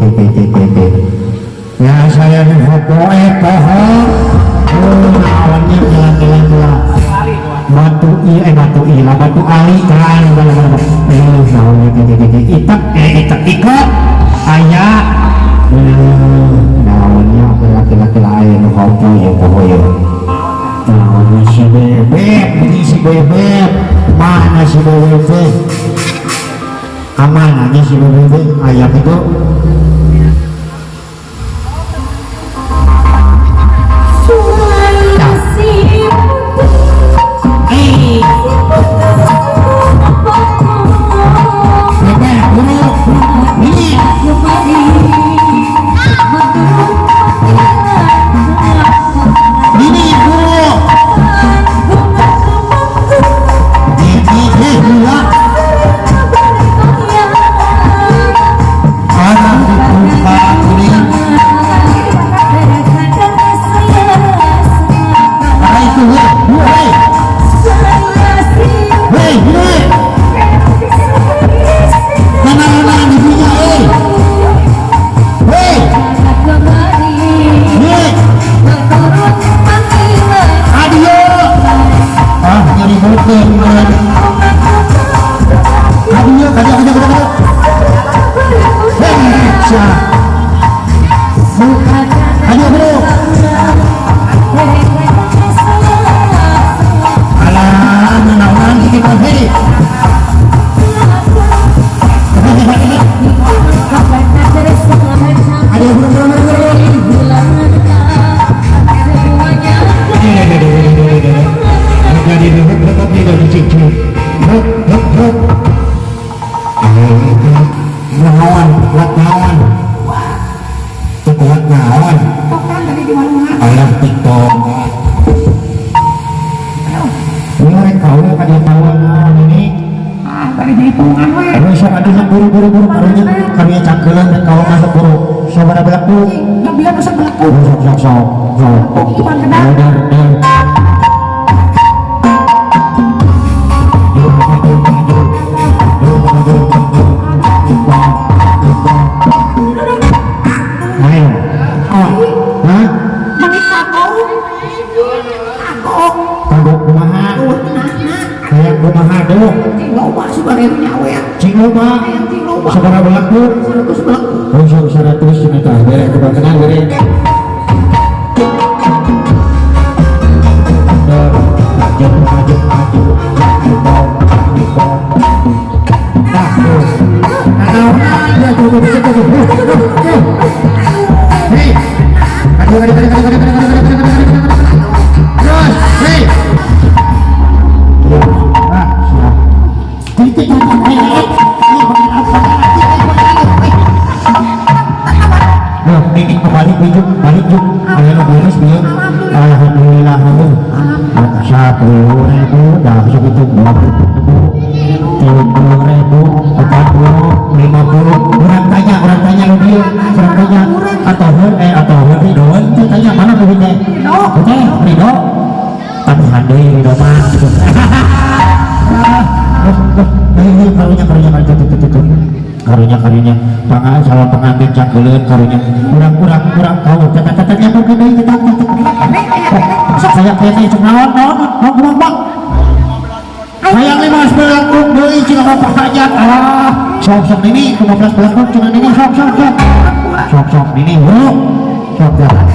Oke. Ya saya nih poe poho. Oh, naonnya jalan-jalan lah. Batu i eh batu i lah batu ali kan bala bala. Eh naonnya ke ke ke itak eh itak ika aya. Naonnya laki-laki lain nu hopo ya poho ya. Naonnya si bebek, ini si bebek. Mana si bebek? Aman aja si bebek ayam itu. Bebek, buru, ini. Ini buru. Ini, gila. Anak dibuka ini. Apa itu, hei, hei, hei, hei. Mana-mana ibunya, hei. Hei, hei. Adio. Ah, nyari boten, man. Adio, adio, adio, adio. Hei, siap. Adio, bro. Alah, naon kita hei. Adio, bro, bro, bro, bro. Naon, kuat naon. Kuat naon. Alah TikTok. Ini rek kau ka dia tahu naon ini. Ah, tadi dihitungan we. Aduh, sok aduh sok buru buru buru karunya karunya cangkeuleun rek kau masuk buru. Sabaraha belaku? Yang bilang bisa belaku. Sok sok sok sok. Cuman kena. Udah, udah. Ayo. Oh. Hah? Menikah kau. Kagok. Kagok kumaha? Kayak kumaha tuh? Cing loba sabaraha nyawa ya. Cing loba. Cing loba. Sabaraha belaku? 100 belaku. Oh, 100 cenah tah. Bere kebangetan bere. Maju maju maju. Nah, tuh. Nah, ya tuh tuh tuh tuh. Hei. Aduh, aduh, aduh, aduh, aduh, aduh, aduh, aduh, aduh. Terus, hei. Ah, siap. Titik, titik, hei, hei. Loh, ini kembali juk, balik juk. Ayo lo bonus dia. Alhamdulillah, 10.000, dah segitu 20.000, 30.000, 40, 50. Orang tanya lo dia, orang tanya atau atau Ridho, itu tanya mana duitnya? Oke, Ridho. Tapi handai Ridho mah gitu. Ini karunya karunya karunya itu karunya karunya pangan calon pengantin cangkeuleun karunya kurang kurang kurang kau tata tata nyambung ke deui kita saya kayaknya cuma naon naon naon bang hayang 15 belakung deui cenah bapak hajat alah sok sok ini 15 belakung cenah ini sok sok sok sok sok ini bro sok ya terus.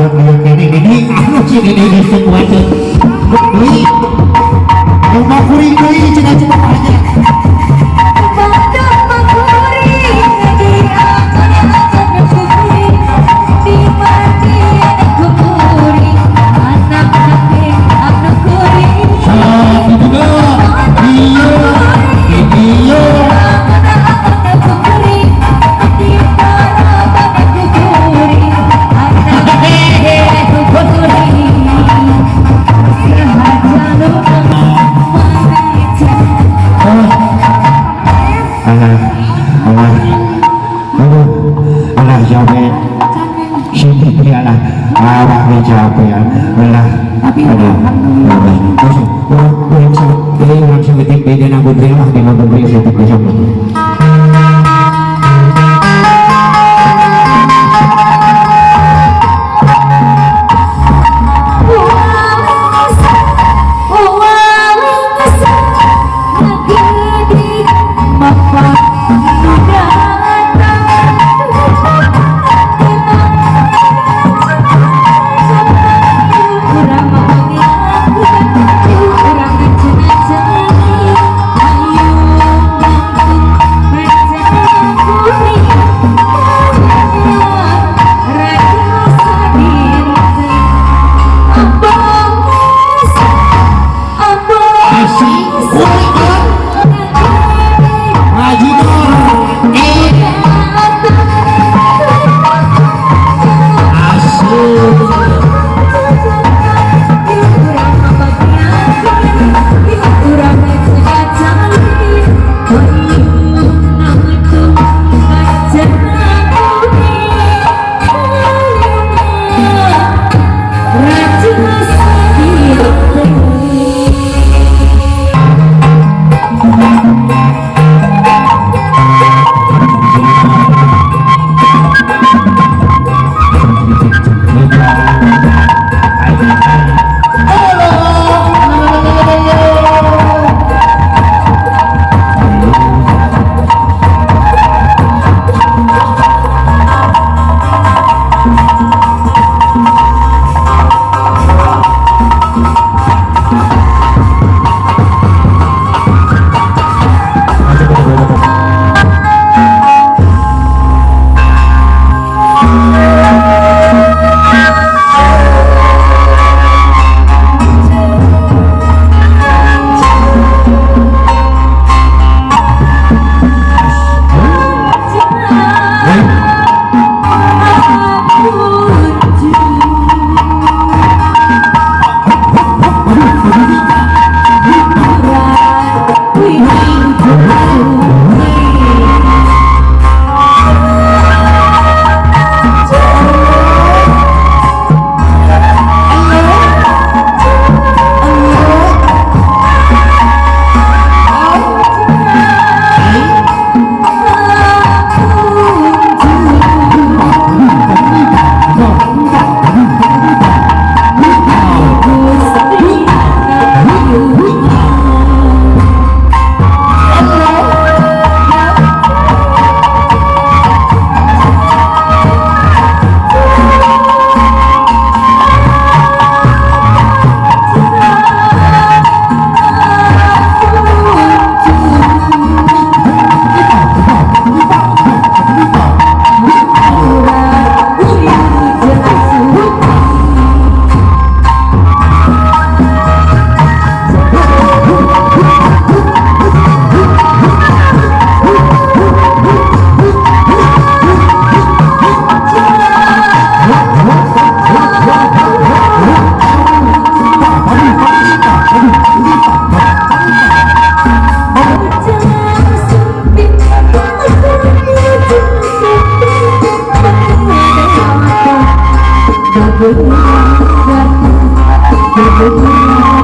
lieur-lieur kene Didi anu si Didi geus teu kuateun deui rumah kuring deui cenah-cenah aja. Thank you.